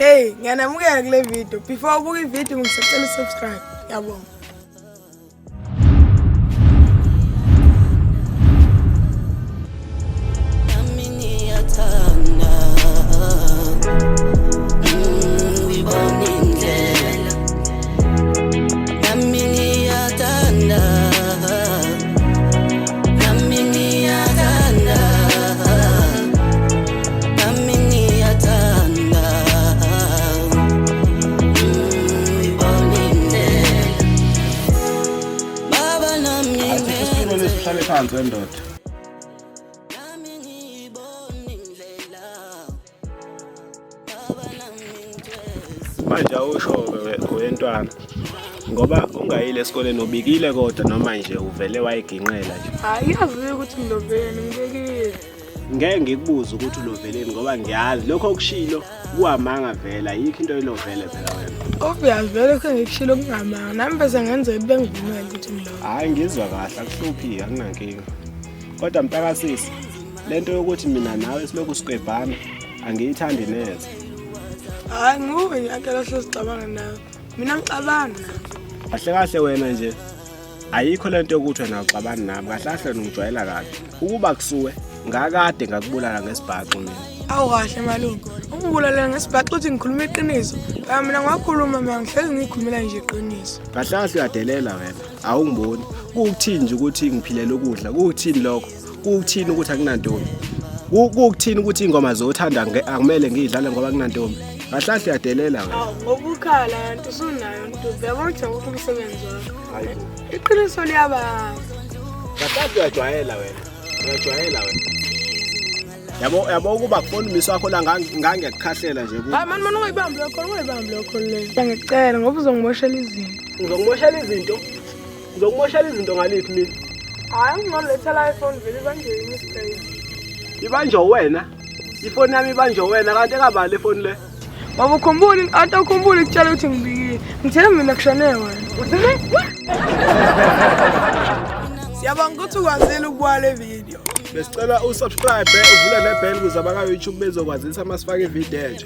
Hey, ngiyanamukela kule video. Before ubuka i-video ngisacela usubscribe. Ngiyabonga. Nami ngiyathanda uyibona indlela Nami ngiyathanda Nami ngiyathanda Nami ngiyathanda uyibona indlela Baba nami Athi isitulo lesi uhlale phansi wendoda. Nami ngiyibona indlela Baba nami ngithwele Manje awusho-ke wentwana ngoba ungayile esikoleni ubikile kodwa noma nje uvele wayiginqela nje. Hayi, iyaziwa ukuthi ngiloveleni ngibekile. Ngeke ngikubuze ukuthi uloveleni ngoba ngiyazi lokho okushilo kuwamanga vele ayikho into oyilovele phela wena. Obvious vele khe ngikushilo kungamanga. Nami bese ngenzeka bengivumela ukuthi ngilove. Hhayi ngizwa kahle akuhluphi akunankinga. Kodwa mntakasisi lento yokuthi mina nawe silokhu sikwebhana angiyithandi neze. Hayi nguwe nje akela hlezi cabanga nawe. Mina ngixabana nawe. Kahle kahle wena nje ayikho lento yokuthi wena uxabani nami kahle kahle wena ungijwayela kabi. Ukuba kusuwe ngakade ngakubulala ngesibhaxu mina. Awu kahle malume. Ungibulalela ngesibhaxu uthi ngikhuluma iqiniso. Phela mina ngakhuluma mina ngihlezi ngikhulumela nje iqiniso. Kahle kahle uyadelela wena awungiboni. Kuwukuthini nje ukuthi ngiphilela ukudla? Kuwukuthini lokho? Kuwukuthini ukuthi akunantombi? Kuwukuthini ukuthi ingoma zothanda akumele ngiyidlale ngoba kunantombi? Kahle kahle uyadelela wena. Awu ngoba ukhala kanti usunayo ntombi. Yabona ukuthi awukho umsebenzi wakho. Hayibo. Iqiniso liyababa. Kahle kahle uyajwayela wena. Uyajwayela wena. Yabo yabo ukuba kufona umisi wakho la ngangiyakukhahlela nje ku. Hayi mani mani ungayibambi lokho, ungayibambi lokho le. Ngiyacela ngoba uzongimoshela izinto. Ngizokumoshela izinto. Ngizokumoshela izinto ngaliphi mina? Hayi ngizolethela iPhone vele ibanjwe yimi-space. Ibanjwe wena. Ifoni yami ibanjwe wena kanti ekabani le foni le? Baba ukhumbule, ante ukhumbule kutshela ukuthi ngibikile. Ngithele mina kushone wena. Siyabonga ukuthi ukwazile ukubuka le video. Besicela usubscribe uvule nebell ukuze abaka YouTube bezokwazisa masifake ivideo entsha.